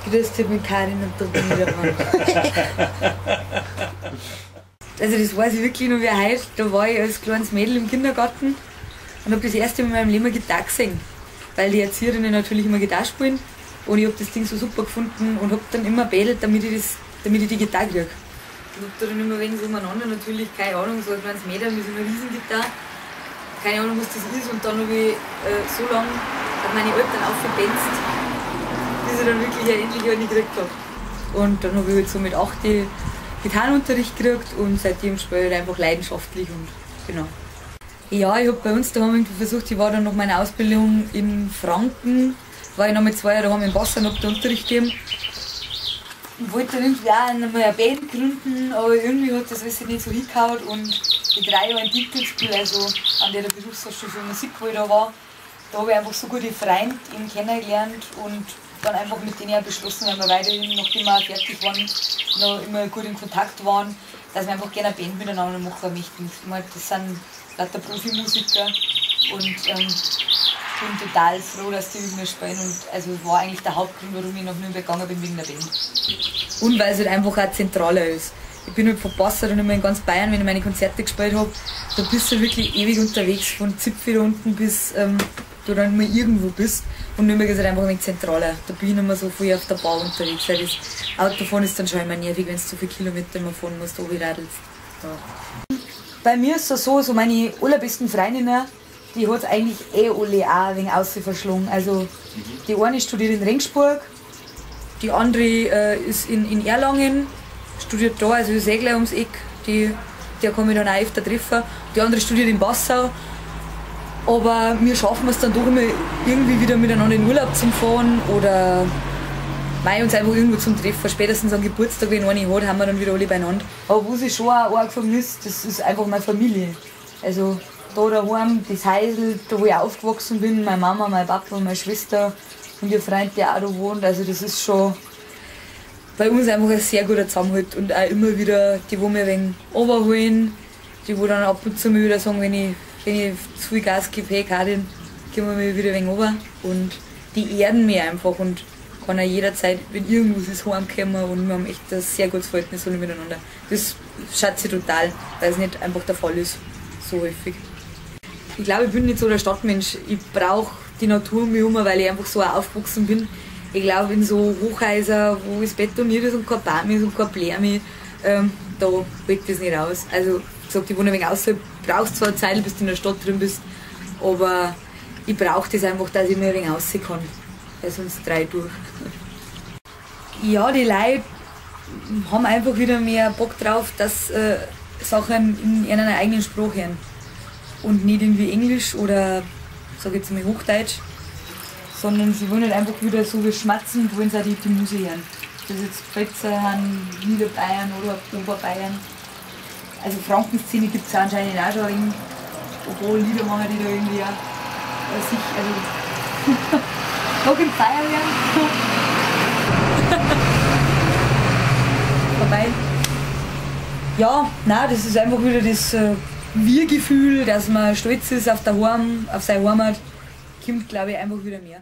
Grüß dich, ich bin Karin und da bin ich der Mann. Also das weiß ich wirklich noch wie heute. Da war ich als kleines Mädel im Kindergarten und habe das erste Mal in meinem Leben eine Gitarre gesehen. Weil die Erzieherinnen natürlich immer Gitarre spielen. Und ich habe das Ding so super gefunden und habe dann immer bettelt, damit ich die Gitarre kriege. Und hab da dann immer wenig so umeinander, natürlich, keine Ahnung, so ein kleines Mädel mit so einer Riesengitarre. Keine Ahnung, was das ist. Und dann habe ich so lange auf meine Eltern aufgebenzt, bis ich dann wirklich endlich eine gekriegt habe. Und dann habe ich halt so mit 8 Gitarrenunterricht gekriegt und seitdem spiele ich halt einfach leidenschaftlich und genau. Ja, ich habe bei uns daheim irgendwie versucht, ich war dann nach meiner Ausbildung in Franken, war ich noch mit 2 Jahren daheim im Wasser und hab da Unterricht gegeben. Und wollte dann irgendwie auch einmal eine Band gründen, aber irgendwie hat das alles nicht so hingehauen und die 3 Jahre in Dinkelsbühl, also an der Berufshochschule für Musik, wo ich da war, da habe ich einfach so gute Freunde eben kennengelernt und dann einfach mit denen auch beschlossen, weil wir weiterhin, nachdem wir auch fertig waren, noch immer gut in Kontakt waren, dass wir einfach gerne eine Band miteinander machen möchten. Ich meine, das sind lauter Profimusiker und ich bin total froh, dass die mit mir spielen und also war eigentlich der Hauptgrund, warum ich nach Nürnberg gegangen bin, wegen der Band. Und weil es halt einfach auch zentraler ist. Ich bin halt von Passau dann immer in ganz Bayern, wenn ich meine Konzerte gespielt habe, da bist du wirklich ewig unterwegs, von Zipfel unten bis du dann immer irgendwo bist. Und Nürnberg ist halt einfach ein wenig zentraler. Da bin ich nicht mehr so viel auf der Bahn unterwegs, weil das Autofahren ist dann schon immer nervig, wenn du so viele Kilometer immer fahren musst, runterradelst. Ja. Bei mir ist es so, so meine allerbesten Freundinnen, die hat eigentlich eh alle auch ein wenig verschlungen. Also die eine studiert in Regensburg, die andere ist in Erlangen, studiert da, also ist eh gleich ums Eck, der kann mich dann auch öfter treffen. Die andere studiert in Passau. Aber wir schaffen es dann doch immer irgendwie wieder miteinander in Urlaub zum Fahren oder uns einfach irgendwo zum Treffen. Spätestens am Geburtstag, wenn eine hat, haben wir dann wieder alle beieinander. Aber was ich schon auch arg vermisse, das ist einfach meine Familie. Also da daheim, das Häusl, da wo ich aufgewachsen bin, meine Mama, mein Papa, meine Schwester und ihr Freund, der auch da wohnt. Also das ist schon bei uns einfach ein sehr guter Zusammenhalt und auch immer wieder die, wo wir ein wenig runterholen, die wo dann ab und zu mal wieder sagen, wenn ich zu viel Gas gebe, hey Karin, gehen wir mal wieder ein wenig runter. Und die erden mich einfach und kann auch jederzeit, wenn irgendwas ist, heimkommen und wir haben echt ein sehr gutes Verhältnis alle miteinander. Das schätze ich total, weil es nicht einfach der Fall ist, so häufig. Ich glaube, ich bin nicht so der Stadtmensch. Ich brauche die Natur um mich herum, weil ich einfach so auch aufgewachsen bin. Ich glaube, in so Hochhäusern, wo es betoniert ist und kein Baum ist und kein Blärme, da hält das nicht aus. Also, wie gesagt, ich wohne ein wenig außerhalb, brauchst zwar eine Zeit, bis du in der Stadt drin bist, aber ich brauche das einfach, dass ich mir ein wenig raus kann, weil sonst dreh ich durch. Ja, die Leute haben einfach wieder mehr Bock drauf, dass Sachen in ihrer eigenen Sprache hören. Und nicht irgendwie Englisch oder, sag ich jetzt mal, Hochdeutsch, sondern sie wollen halt einfach wieder so wie schmatzen und wollen sie auch die Musik hören. Das ist jetzt Pfälzer, Niederbayern oder Oberbayern. Also Frankenszene gibt es anscheinend auch schon, ein, obwohl Lieder machen die da irgendwie auch sich, also noch im Feierwerk. Vorbei. Ja, nein, das ist einfach wieder das Wir-Gefühl, dass man stolz ist auf der Heim, auf seine Heimat, kommt, glaube ich, einfach wieder mehr.